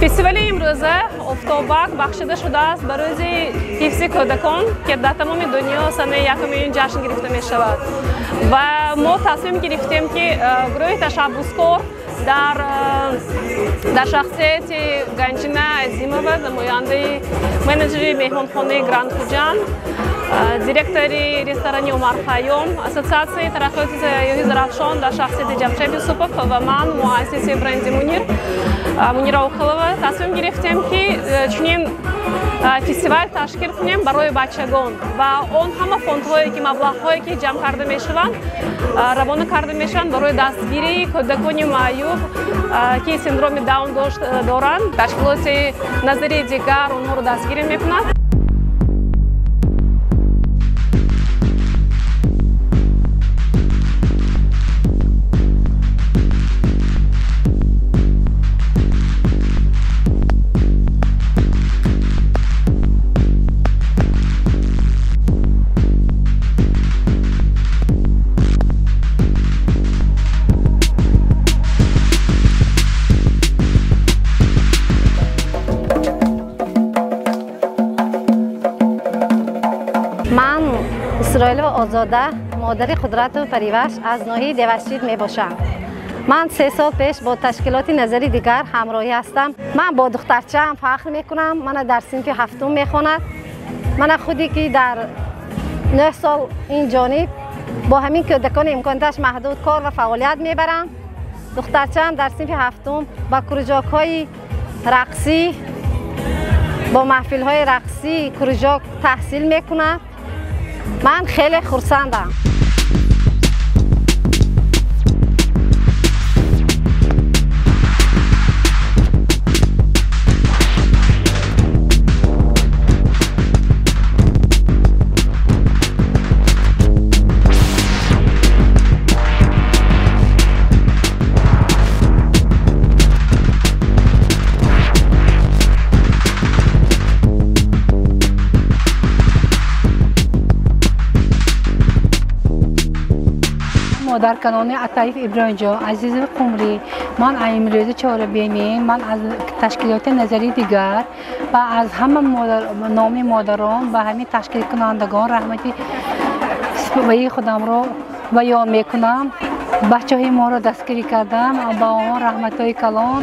Фестивали имрӯза Офтобак бахшида шудааст ба рӯзи ҳифзи кӯдакон, ки дар тамоми дунё санаи 1 июн ҷашн гирифта мешавад. Ва мо тасмим гирифтем, ки гурӯҳи ташаббускор дар шахсияти Ганҷина Азимова, намояндаи менеҷери меҳмонхонаи Гранд Хуҷанд, директори ресторани Умар Хайём, ассотсиатсияи тараққиёти сайёҳии Зарафшон дар шахсияти Ҷамшед Юсупов ва ман, муассиси бренди Мунир, Мунира Охилова, тасмим гирифтем, ки чунин фестивал ташкил кунем барои бачагон ва он ҳама фондҳое ки маблағҳое ки ҷамъ карда мешаванд, равона карда мешаванд барои дастгирии кӯдакони маъюб, ки синдроми Даун доранд. Ташкилоти Назари дигар онҳоро дастгирӣ мекунад. Ман Исроилова Озода, модари Қудрату Париваш аз ноҳияи Деваштид мебошам. Ман 3 сол пеш бо ташкилоти Назари дигар ҳамроҳӣ ҳастам. Ман бо духтарчаам фахр мекунам. Мана дар синфи 7 мехонад. Мана худе ки дар 9 сол ин ҷониб бо ҳамин кӯдакони имконоташ маҳдуд кор ва фаъолият мебарам. Духтарчаам дар синфи 7 ба кружокҳои рақсӣ, бо маҳфилҳои рақсӣ кружок таҳсил мекунад. Ман хеле хурсандам. Модарканони Атаев Иброҳимҷон, азизи Қумрӣ, ман имрӯзи чорабинӣ, ман аз ташкилоти Назари дигар ва аз ҳама номи модарон ба ҳамин ташкилкунандагон раҳмати худамро баён мекунам. Бачаҳои моро дастгирӣ кардам, ба онҳо раҳматҳои калон.